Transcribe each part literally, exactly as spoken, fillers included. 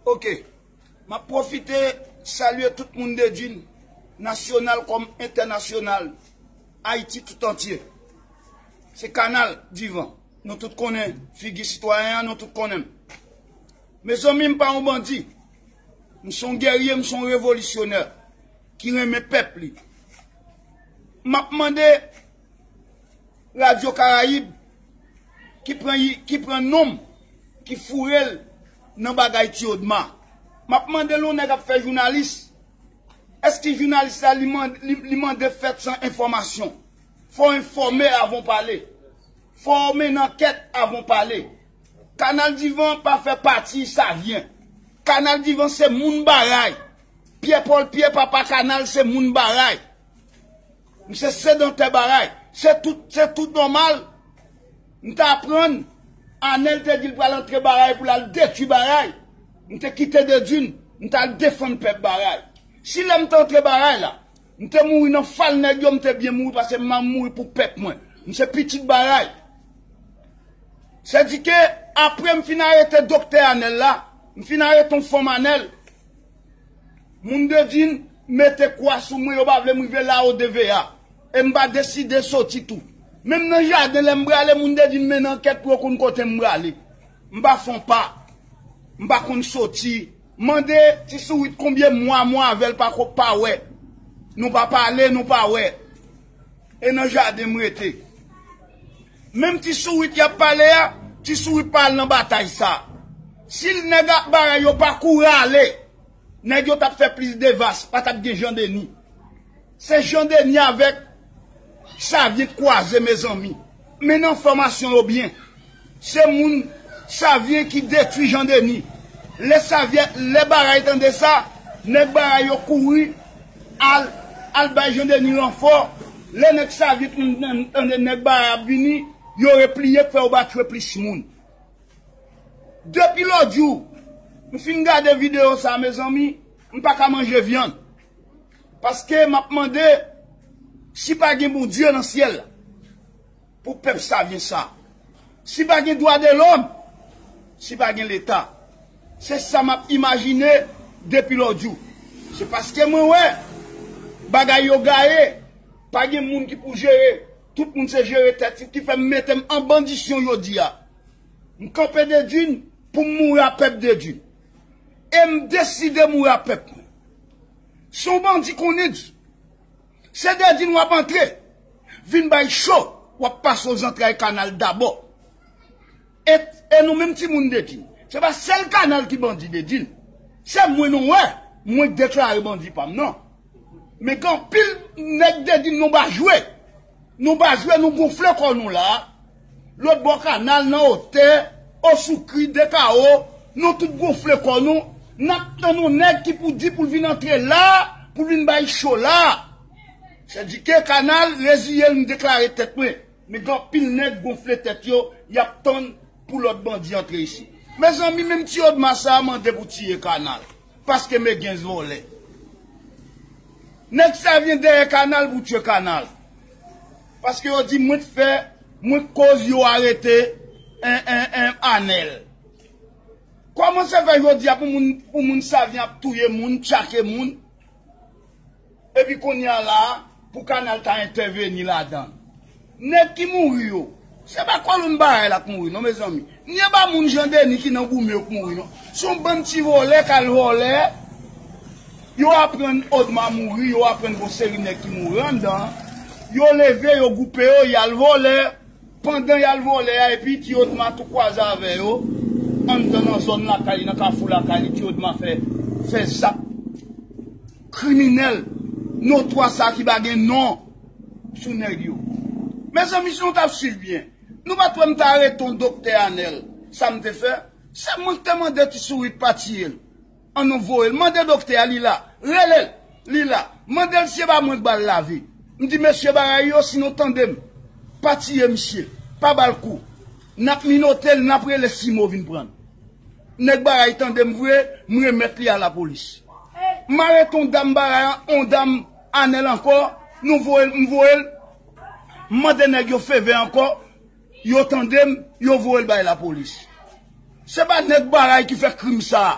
Ok. M ap pwofite salye tout moun Dedin, nasyonal kòm entènasyonal, Ayiti tout antye. Se Kanal Divan. Nou tout konnen figi sitwayen an, nou tout konnen m. Mezanmi, m pa yon bandi. M se yon gèrye, m se yon revolisyonè ki renmen pèp li. M ap mande Radyo Karayib ki pran, ki pran non m, ki foure l nan bagay Ti Odma. M ap mande l, yon nèg ap fè jounalis, èske jounalis la li mande, li, li mande fèt san enfòmasyon? Fò w enfòme avan w pale. Fò w mennen ankèt avan w pale. Kanal Divan pa fè pati Savyen. Kanal Divan se moun Baray. Pyè Pòl, Pyè Papa Kanal se moun Baray. M se sedantè Baray. Se tout, se tout nòmal. M te aprann, Anèl te di l pral antre Baray pou l al detwi Baray. M te kite Dedin, m t al defann pèp Baray. Si lè m te antre Baray la, m te mouri nan fal nèg yo, m te byen mouri paske m ap mouri pou pèp mwen. M se pitit Baray. Sèdike, apre m fin arete doktè Anèl la, m fin arete yon fanm Anèl. Moun Dedin mete kwa sou mwen, yo pa vle m rive la o de ve a. E m pa deside soti tou. Menm nan jaden, lè m prale, moun Dedin mennen ankèt pou yo konn kote m prale. M pa fè yon pa. M pa konn soti. Mande Ti Sourit konbyen mwa mwen avè l pa ko, pa wè. Nou pa pale, nou pa wè. E nan jaden m rete. Menm Ti Sourit y ap pale a, Ti Sourit pa al nan batay sa. Si nèg ak Baray yo pa kouri ale, nèg yo t ap fè plis devas, pa t ap gen Jan Deni. Se Jan Deni avèk Savyen k kwaze, mezanmi. Men nan fòmasyon yo byen. Se moun Savyen ki detwi Jan Deni. Lè Savyen, lè Baray tande sa, nèg Baray yo kouri al, al bay Jan Deni ranfò. Lè nèg Savyen tande nèg Baray ap vini, yo repliye k fè yo pa tchwe plis moun. Depi lòt jou, m fin gade videyo sa, mezanmi, m pa ka manje vyann. Paske m ap mande si pa gen Bondye nan syèl la pou pèp Savyen sa. Si pa gen dwa de lòm, si pa gen Leta. Se sa m ap imajine depi lòt jou. Se paske mwen wè bagay yo gaye, pa gen moun ki pou jere, tout moun se jere tèt yo, ki fè m mete m an bandisyon jodi a. M kanpe Dedin pou m mouri a pèp Dedin. E m deside mouri a pèp mwen. Si yon bandi konnen di, se Dedin w ap antre, vin bay cho, w ap pase o zantray Kanal dabò. E, e nou menm timoun Dedin, se pa sèl Kanal ki bandi Dedin. Se mwen nou wè, mwen k deklare bandi pa m nan. Men gen anpil nèg Dedin nou pa jwe. Nou pa jwe, nou gonfle kò nou la. Lòt bò Kanal, nan Otè, Osoukri, Dekawo, nou tout gonfle kò nou. N ap tann yon nèg ki pou di pou l vin antre la, pou l vin bay cho la. Sèdike Kanal, reziye l, m deklare tèt mwen. Men gen anpil nèg gonfle tèt yo, y ap tann pou lòt bandi antre isit. Mezanmi, menm Ti Odma sa a mande pou tiye Kanal. Paske men gen vòlè. Nèg Savyen dèyè Kanal pou tchwe Kanal. Paske yo di mwen k fè, mwen k koz yo arete en, en, en, Anèl. Kòman se fè jodi a pou moun, pou moun Savyen ap touye moun, tchake moun, epi kounye a la a, pou Kanal ta entèveni ladan l? Nèg ki mouri yo, se pa kolonn Baray la k mouri non, mezanmi. Ni e pa moun Jan Deni ki nan goumen yo k mouri non. Se yon bann ti vòlè k al vòlè. Yo aprann Odma mouri, yo aprann gon seri nèg ki mouri anndan. Yo leve, yo gwoupe yo, y al vòlè. Pandan y al vòlè a, epi Ti Odma tou kwaze avè yo, anndan nan zòn lakay li, nan kafou lakay li, Ti Odma fè, fè zak kriminèl, notwa sa ki pa gen non sou nèg yo. Mezanmi, si nou t ap swiv byen, nou pa t wè m t arete yon doktè Anèl, sa m te fè? Se mwen ki te mande Ti Sourit pa tiye l. An nou voye l. Mande doktè a, li la. Rele l, li la. Mande l si e pa mwen k ba l lavi. M di mesye Baray yo, si nou tande m, pa tiye misye, pa ba l kou. N ap minote l, n ap rele Simo vin pran l. Nèg Baray tande m vre, m remèt li a lapolis. M arete yon dam Baray, yon dam Anèl ankò, nou voye l, m voye l. M mande nèg yo favè ankò, yo tande m, yo voye l bay lapolis. Se pa nèg Baray ki fè krim sa a.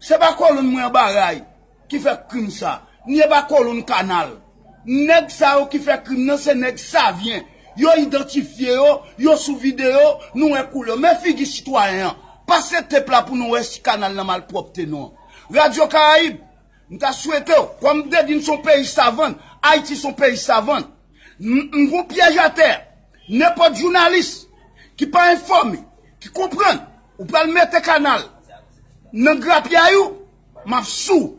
Se pa kolonn mwen anba ray ki fè krim sa, ni e pa kolonn kanal. Nèg sa yo ki fè krim nan se nèg Savyen. Yo idantifye yo, yo sou videyo, nou wè koulè yo. Men figi sitwayen an. Pase tep la pou nou wè si kanal nan malpwòpte non. Radyo Karayib, m ta swete w, kòm m te di n se yon peyi savann, Ayiti se yon peyi savann. M m gon pyèj atè. Nenpòt jounalis ki pa enfòme, ki konprann, ou pral mete kanal nan grapyay ou, m ap sou.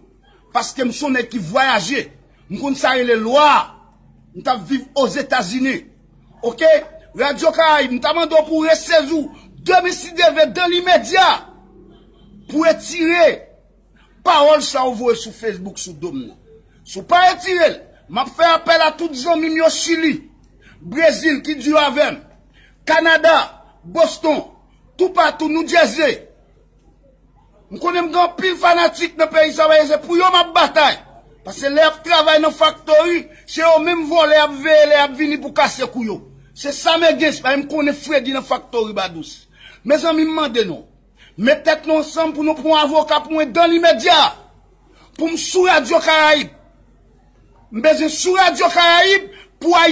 Paske m se yon nèg ki vwayaje. M konn sa rele lwa. M t ap viv Ozetazini. Oke? Radyo Karayib, m ta mande w pou w resezi w, demen si Dye vle, dan limedya, pou w retire pawòl sa w voye sou Facebook sou do m nan. Si w pa retire l, m ap fè apèl a tout zanmi m yo Chili, Brezil ki di yo avè m, Kanada, Boston, toupatou, New Jersey. M konnen m gen anpil fanatik nan peyi sa, paske se pou yo m ap batay. Paske lè y ap travay nan faktori, se yo menm vòlè y ap veye lè y ap vini pou kase kou yo. Se sa m gen, paske m konnen fredi nan faktori ba dous. Mezanmi, m mande nou, met tèt nou ansanm pou nou pran yon avoka pou mwen dan limedya. Pou m sou Radyo Karayib. M bezwen sou Radyo Karayib pou